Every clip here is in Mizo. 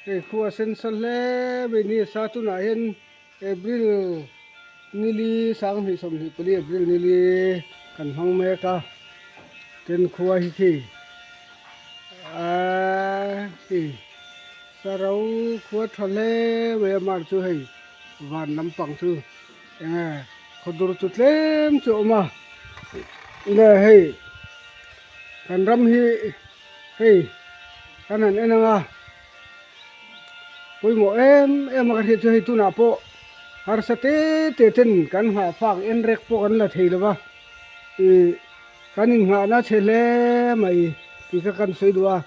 Hei khua sen sa hle mai ni sa tunah hian April nili 2024 April nili kan hmang mek a tin khua hi khi aaa khi sa ro khua tha hle mai a mar chu hei van lampang chu eng nge khawdur chu tlem chu a awm a nge hei kan ram hi. Hei kan han en ang a, pawimawh em em a ka hriat chu hei tunah pawh harsa te te ten kan nghah fak en rek pawh kan la thei lo va, ih kan innghahna chhe hle mai tih kha kan sawi duh a,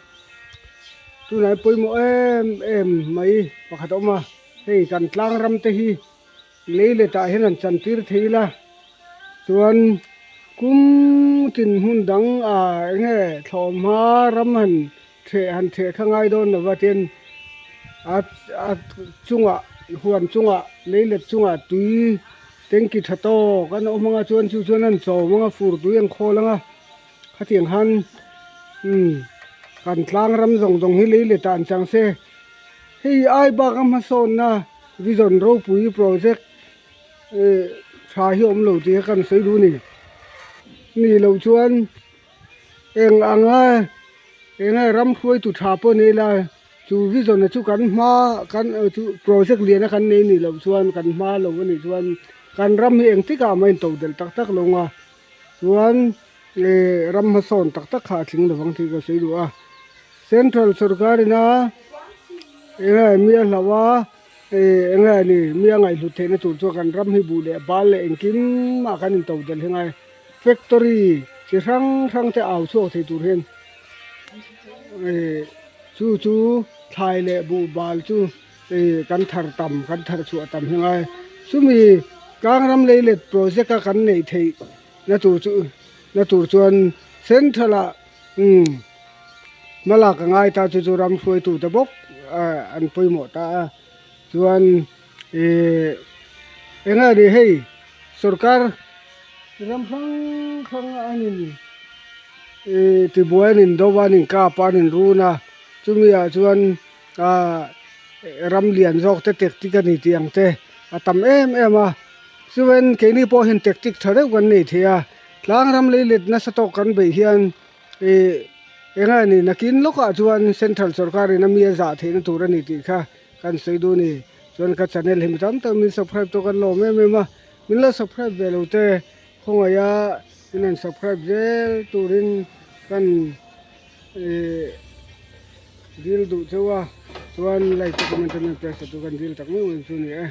tunah hian pawimawh em em mai pakhat a awm a, hei kan tlang ram te hi. Lei letah hian an chantir thei ila chuan kum tin hmun dang ah eng nge thlawhhma ram han theh han theh kha ngai dawn lo va tin a a chungah huan chungah lei let chungah tui tanki tha tawk an awm anga chuan chu chuan an chawm anga fur tui an khawl anga khatiang khan umm kan tlang ram zawng zawng hi lei letah an chang se hei ai bak a hmasawnna. Vision ropui project tha hi awm lo tih kha kan sawi duh a ni. Ni loh chuan eng anga eng nge ram hruaitu tha pawh nei la chu vision a chu kan hma kan chu project lian a kan nei nih loh chuan kan hma lo a nih chuan kan ram hi engtik ah mah in to delh tak tak lo ang a chuan ram hmasawn tak tak kha a tling lovang tih ka sawi duh a. Central sorkar ina eng nge mi a hlauh a ih eng nge ni mi a ngaihhlut theihna tur chuan kan ram hi buh leh bal leh engkim ah kan into del hi ngai factory chi hrang hrang te au chhuak thei tur hian ih chu chu thlai leh buh bal chu ih kan thar tam kan thar chhuah tam hi ngai chumi tlang ram lei let project a kan neih theih na tur chu na tur chuan central ah umm. Hmalak a ngai ta chu chu ram hruaitute bawk an pawimawh ta a chuan ihh eng nge ni hei sorkar ram hrang hrang a an in ihh tibuai an in do a an in kap a an in run a chumi ah chuan ahh ram lian zawk te tactic a ni tih ang te a tam em em a chuan keini pawh hian tactic tha deuh kan nei thei a tlang ram leilet nasa tawk kan beih hian. Ih eng a ni nakin lawkah chuan central sorkarin a mi a zah theihna tur a ni tih kha kan sawi duh a ni chuan ka channel hi mi tam tak min subscribe tawh kan lawm em em a min lo subscribe ve lo te khawngaih a min han subscribe zel turin kan ih dil duh cheu a chuan like te comment te min press a chu kan dil tak meuh em chu a ni e.